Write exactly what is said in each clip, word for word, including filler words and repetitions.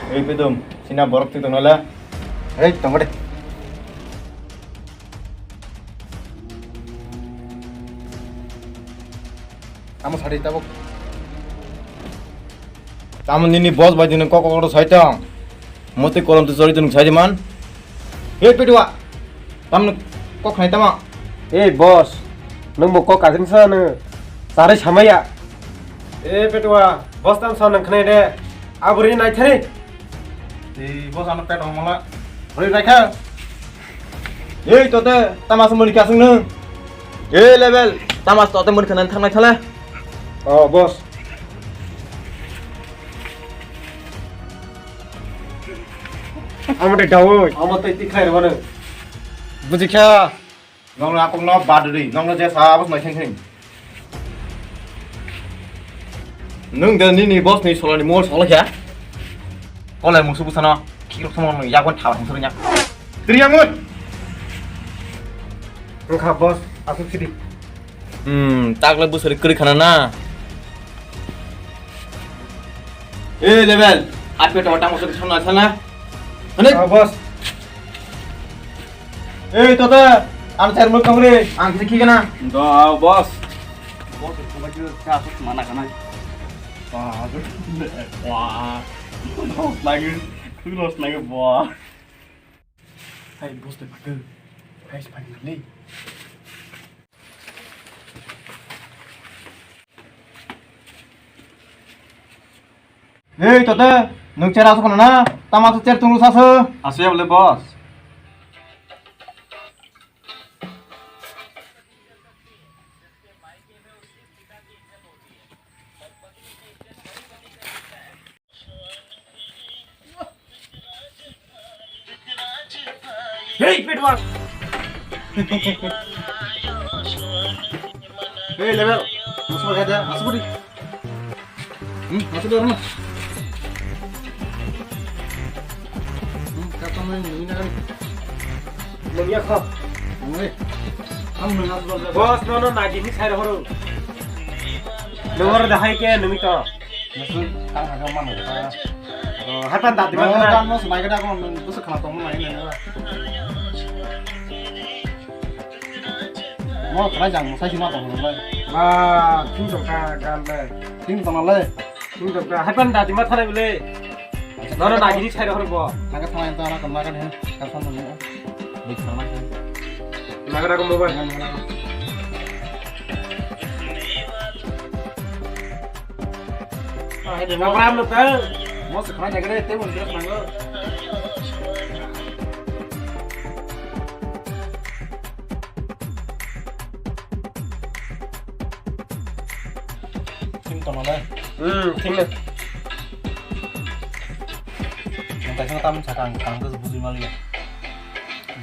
Ei, Pedum, sina borok twi tongno le? Ei, tongo de. Tamo sadi tabuk. Tamo nini boss bai dino kok kok sai tong. Motwi kolom tu chori dun sai man. Ei, Pedua. Tamno kok khnai tamo? Ei boss, nwng bo kok kajin sa nwng. Sarai samaya. Ei Pedua, boss tam sa nwng khnai de. Aburi nai thari. Ei boss ano pet ong mala. Hori nai kha. Ei tote, tama se muni kasung nwng. Ei level, tama se tote muni khanan thangnai thala. Oh boss. Amo de dawo. Amo tei tikhlai rwno. Bujikha. Nongno akongno badri, nongno je sa abos nai theng theng. Nung de nini boss ni solani mol sola kya? Kolai musu busano, kirok somo nung yagon thawa thang suru nya. Tiri yang mut. Engkha boss, asuk sidi. Hmm, takle busari kri khana na. Ei level, ape to tang musu sana sana. Hane? Ah, boss. Ei, Tota, ang chairman kong re, ang kisa khikana. Do, boss. Boss, kung ba jil cha su mana kana. Wah, wah. Los lagi, los lagi, boss. Hai, boss, de pakai. Hai, sepanjang ni. Ei, Tota, nwng chair asuk na? Tama asuk chair tunglu sasu. Asuk ya bole, boss. Hei, Pedua. Hei, level. Masuk lagi aja, masuk di. Hmm, masuk dulu, Mas. Hmm, kata main ini kan. Mau dia kok. Oke. Kamu mengatur. Boss, no, no, nagi ni saya horo. Nomor dah hai ke, numi to. Maksud, kang kagak mana kita. Oh, hatan tadi mana? Kan mau semai kita kok, terus kenapa mau main ini? Mo khwlai jang, sai sima tong lai. Ba, thing tong kha, gan le. Thing tong le. Thing tong kha, hai pan da di ma thalai bole. Nono na gini sai rohor bo. Naga thalai ta na kam naga ne, ka san ne. Bai khama sai. Naga naga mobile. Naga naga. Ah, hai de, naga naga. Mo se khwlai naga ne, te mo dress nango. Thing tong le. Hmm, thing le. Ang kaisa tam sakang, ang to bujui maliya.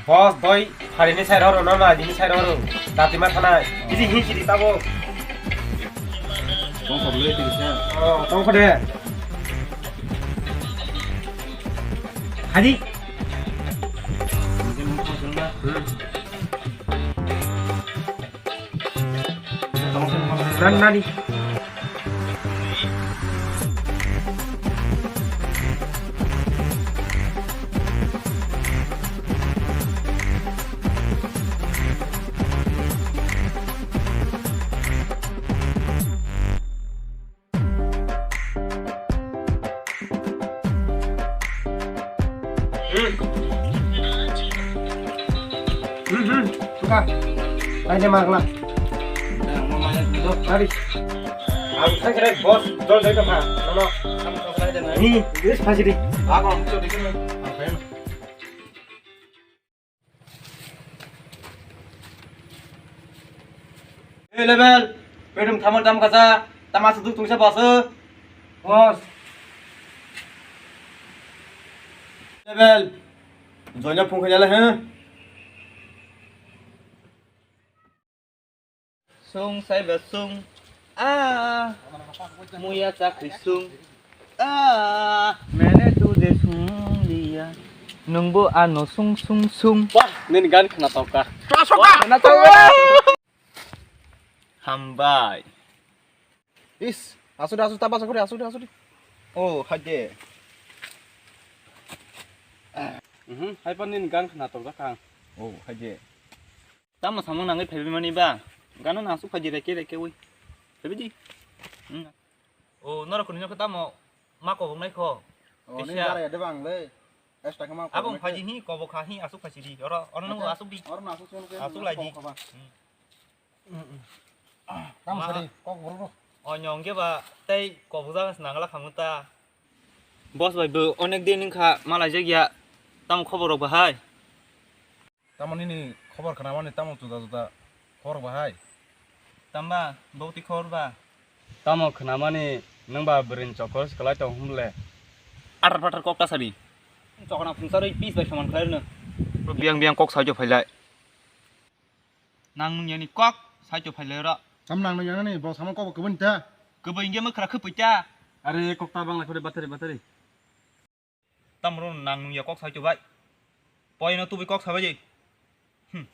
Boss, doi, hari ni sai roro, no, no, hari ni sai roro. Dati ma thanai. Isi hi siri tabo. Tong kho le, tiri sa. Oh, tong kho de. Hadi. Hmm. Nan, nani. Hmm. Hmm, hmm. Suka. Tanya magla. Tadi. Ang sakre boss dol dai ka. Nono. Ni, this phajiri. Ako ang to dikhe. Hey, level. Bedroom thaman tam kasa. Tama suduk tungsa basa. Boss. Level. Jonya phung khanya le, he? Sung saiba sung. Ah, muya chakri sung. Ah, mene tu de sung liya. Nungbo ano sung sung sung. Wah, nini gan khna tau ka. Wah, khna tau ka. Hambai. Is, asu de, asu de, tapa sakuri, asu de, asu de. Oh, haje. Mhm, hai pa nini gan khna tong jak ang. Oh, hai je. Tamo samung nangwi phaibi mani ba? Gano nang su phaji reke reke wi. Phaibi di. Hmm. Oh, norok ni nokho tamo ma kobok nai kho. Oh, ni Kisa. Gara ya de bang le. Es ta kama Abong kobok nai phaji khe. Hi kobok kha hi asuk phaji di. Oro, oro nang Acha, asuk di. Oro na asuk sun ke. Asuk lai di. Kobok kha ba. Hmm. Tamo Ma- sari, kok boro. O nyong ge ba tei kobok jaga se nangla khamu ta. Boss bai bo onek din wngkha ma laijak ya. Tamo khobor rok bahai? Tamo nini khobor khna mani tamo juda juda khobor bahai? Tamba, bo ti khobor ba? Tamo khna mani nwng ba bwrwi ni chokol se kwlai tong hwn le. Athar phathar kok ta sari. Chokna phungsarwi pis bai soman khlai rwno. Biyang biyang kok sajo phailai. Nang nung yani kok, sai to phailai ro. Tam nang nung yani, bo sama kok kwbani ta? Kwbani ge mwkhra khwpui ta? Are kok ta bang lai khore batari batari. Tam ro nang nung ya kok sai to bai. Poi no tubui kok sabai je. Hmm.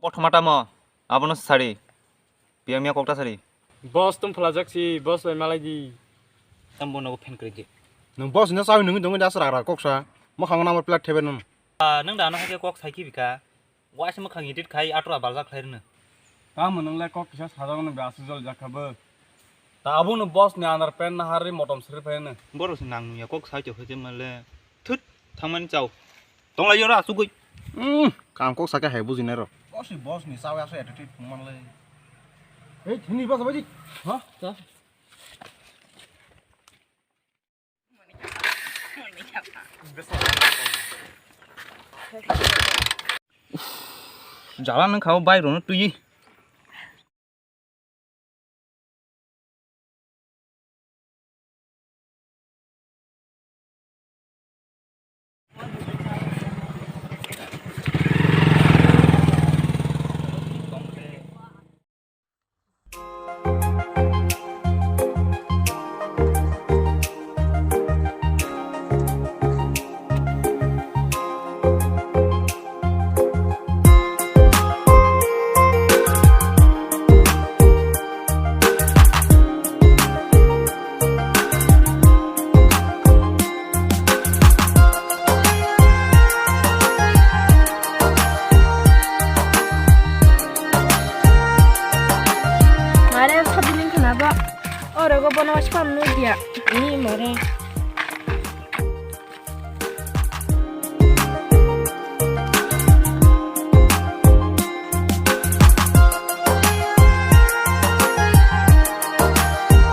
Kothoma tamo, abono sari. Piyang miya kok ta sari. Boss tum phalajak si, boss bai malai di. Tam bono phen kri je. Nung boss no sawi nung dong da sara kok sa. Mo khang number plate thebe nung. Ah, nung da no hake kok sai ki bika. Waisa mwkhang edit khai atura baljak khlai rwno. Tamo nwngle kok kisa sajagno be aswk jol jak kha bo. Ta abono boss ni underpant naharwi motom sri phaino. Borok se nang nungya kok sai tongkha je male. Thut, thangmani chao. Tonglai yora asugwi. Hmm, kam kok sakhe hai bujinai rok. Boss ni, boss ni chawi aswk attitude phung manle. Ei, thini boss bai di. Ha? Ta. Jala nung khao bai rwno twi. Mare sabi nung khna ba. Oro go bono spam nung dia. Ni mare.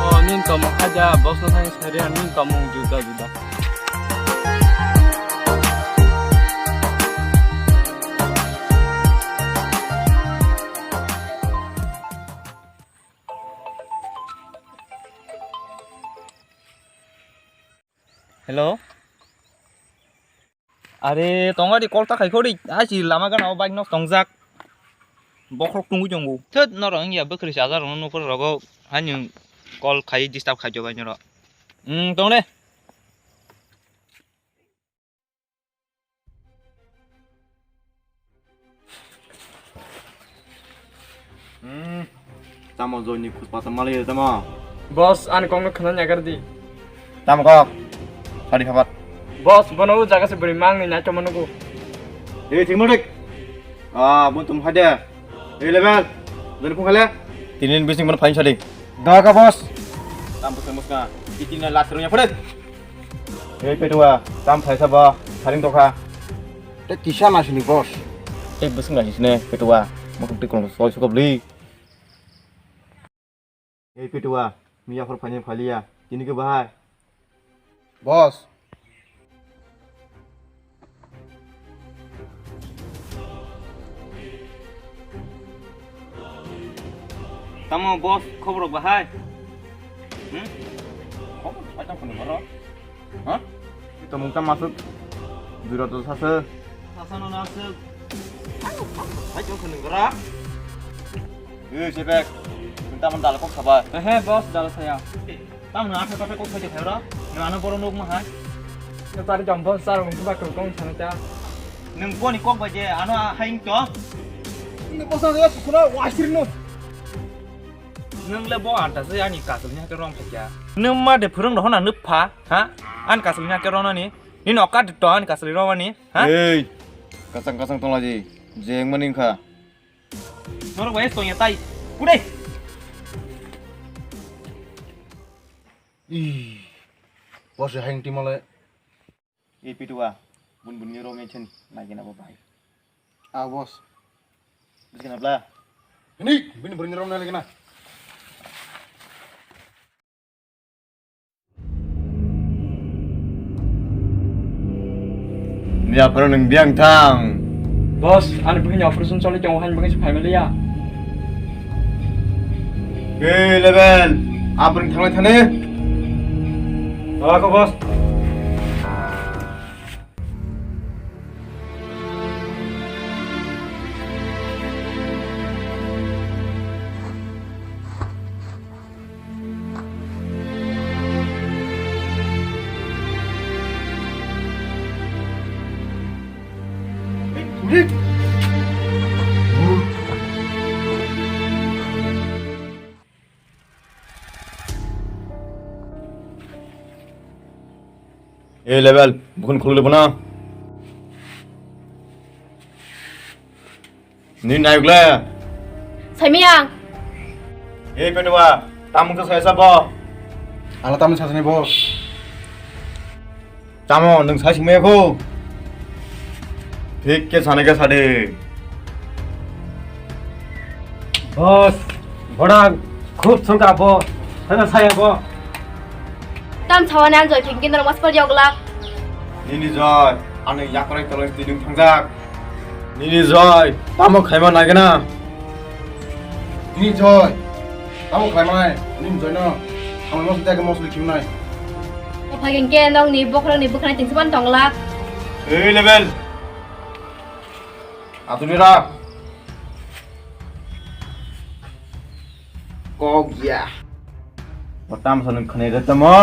O, nini tongmung khaja, boss no thani sari, nini tongmung juda juda. Hello. Are, tongadi call ta khai khori. Achi lama gana o bike nok tongjak. Bokhok tungui tongo. Thut, norok wngya bwkhri chajar rokno nukphuru rogo. Hani call khai disturb khai jobai norok. Hmm, tong de. Hmm. Tamo joini khus pasa mali tamo. Boss, ani kok no khna nyagar di. Tamo kok. Sadi khabar. Boss, bono o jaga se bwrwi mang ni nai tongma nugo. Ei, thik mudik. Ah, bo tum hade. Ei, level. Joini khung khale. Tinin bising bono phain sadi. Doka, boss. Tam bwswk mwswkha, titino last rwngya phore. Ei petua, tam phaisa ba, saring tokha. Tei kisa nasini, boss. Tei bwswk nasisine, petua, mukhung twi kolong soi sukobli. Ei petua, miya phor phaini phaliya, tini khe bahai. Boss. Tamo boss, khobor rok bahai? Hmm? Khobor bai tong khani boro. Ha? Tamo tamo aswk. Dui rot sasa. Sasa no aswk. Bai tong khani boro. Ei, Sepek. Tamo dal kok sabai. He, he, boss, dal saya. Tamni atha kotha kok saidi khairo? Nwng ano boro nuk ma hai? Nwng tari jom bon sar wng ba kong kong sana cha. Nwng boni kok bai je ano hai wng to? Nwng bosa ya sukuna wasir no. Nwng le bo anta se ani kasul ni hake rom phakya. Nwng ma de phurung rohona nupha, ha? An kasul ni hake ronani. Nini okat to ani kasari romani, ha? Ei, kasang kasang tonglaji, jeng mani wngkha. Norok bai tongya tai. Kudai. Ih, boss hai wngti male. Ei pitua, bun bun ni romani chen, nai kena bo bai. Ah, boss. Bisi kena bla. Ini, bini bun ni romani lagi na. Ni aphano nwng biyang thang. Boss, ani bwkhani operation choli tongo, haini bagwi se phaimaliya. Hey, Level, aphano thanglai thani. Tolako, boss. Ei Level, bukhun khuluk le bono. Ni nayuk le. Saimiyang. Ei Petuwa, tamung khe saya sabo. Ala tamung sasani bo. Tamo nwng sai singmaya kho. Thik khe sanai khe sadi. Boss, boda khub songka bo, sana saya bo. Tam sawani ang joi thengki norok mas pal yoglak. Nini joi, ano yakrai tolong twi nwng thangjak. Nini joi, tamo khaima nagina. Nini joi, tamo khlaimanai, nini joino, tamo mosli tagi mosli khimnai. O phaging ke nokni bokhorokni bwkhwnai tinsibon tonglak. Ei Level. Atuni ra. Kok ya. Botam sanung khane re tamo.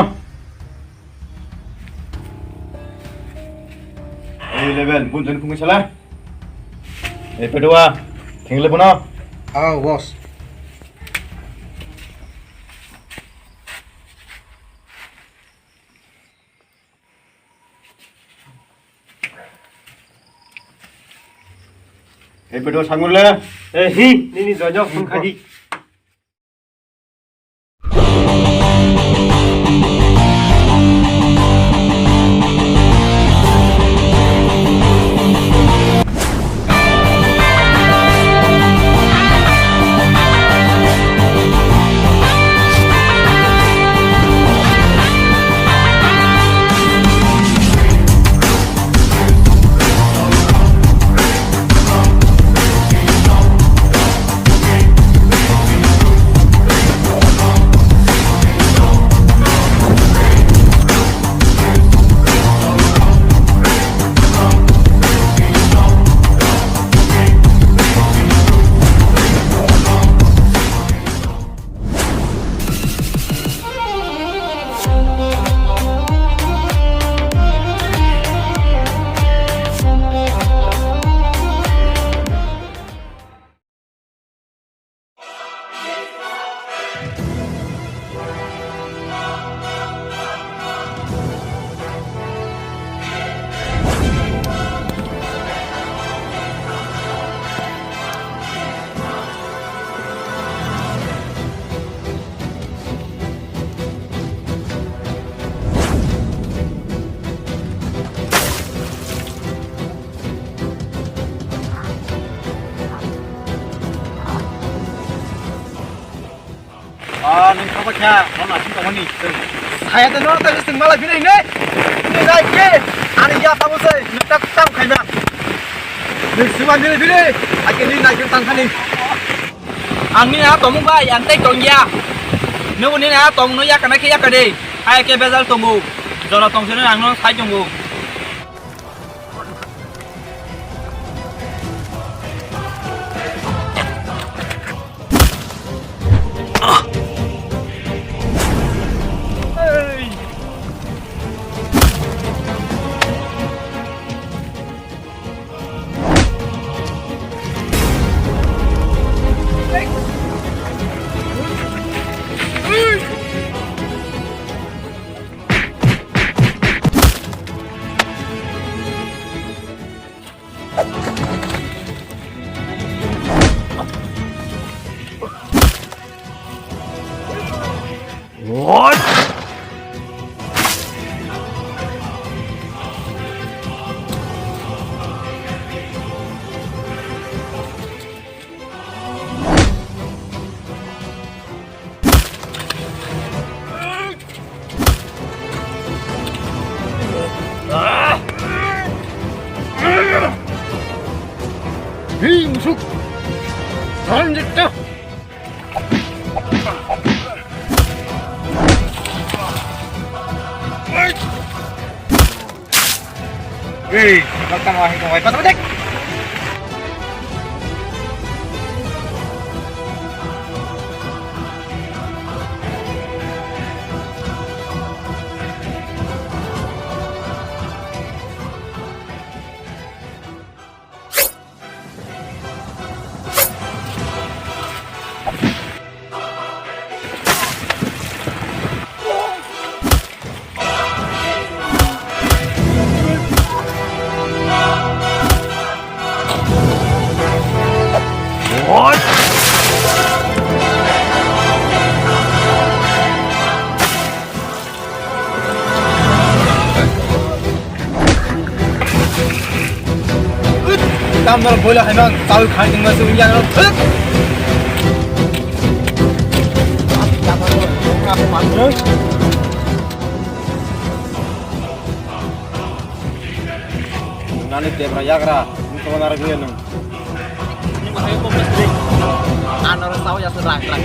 Ei Level, bun jon khungwi sala. Ei Petuwa, thengle bono. Ah, boss. Ei Petuwa, sangur le. Eh, hi, nini jojo phone khadi. Ah, nung kabo kya, nung naising tongmani. Saya teh nung tadi sing malah bini ini. Ini naik ke, ani ya kamu sih, nung tak tahu kayaknya. Nung semua bini bini, akhirnya naik tangkani. Ang ni na tomung bai, ang tei tong ya. Nung ni na tong nung ya kana ke ya kade. Hai ke bezal tongo. Jora tong sini ang nung sai tongo. Hei, musuk! Tahan jetta! Hei, kau tang wahai kau, kau tang dek! Tam norok boila haino chawi khai tongma se wngya norok. Nani debra yagra, nung tongma narwk liya nung. Ano rasa ya serang terang.